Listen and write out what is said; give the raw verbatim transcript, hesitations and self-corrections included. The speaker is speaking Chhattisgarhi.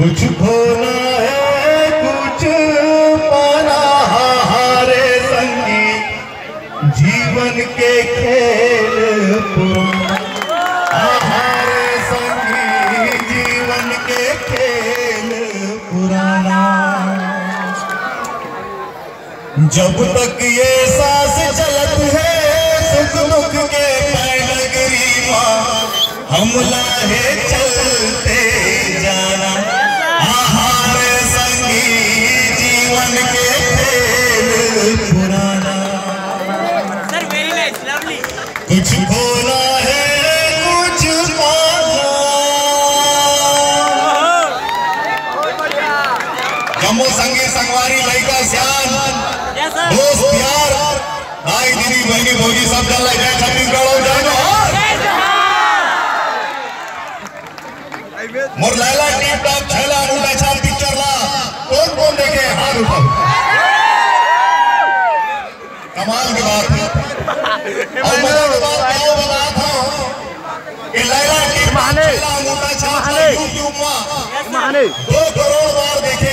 कुछ खोना है, कुछ पाना, हारे संगी, जीवन के खेल पुराना। हारे संगी, जीवन के खेल पुराना। जब तक ये सांस चलत है, सुख दुख के पैडगरी मा, हमला है चलते जाना। हारे संगी, जीवन के खेल पुराना। Sir, very nice, lovely. कुछ खोना है, कुछ पाना। जम्मो संगी संगवारी, लइका सियान, दोस्त यार, दाई दीदी, बहिनी भौजी, सब जन ला जय छत्तीसगढ़ अउ जय जोहार। मोर लैला टिप टॉप छैला अंगूठा छाप पिक्चर ला कोन कोन देखे, हाथ उठाओ। कमाल के बात है। अउ मजा के बात का बतावत हंव कि लैला टिप टॉप छैला अंगूठा छाप ला YouTube मा दो करोड़ बार देखे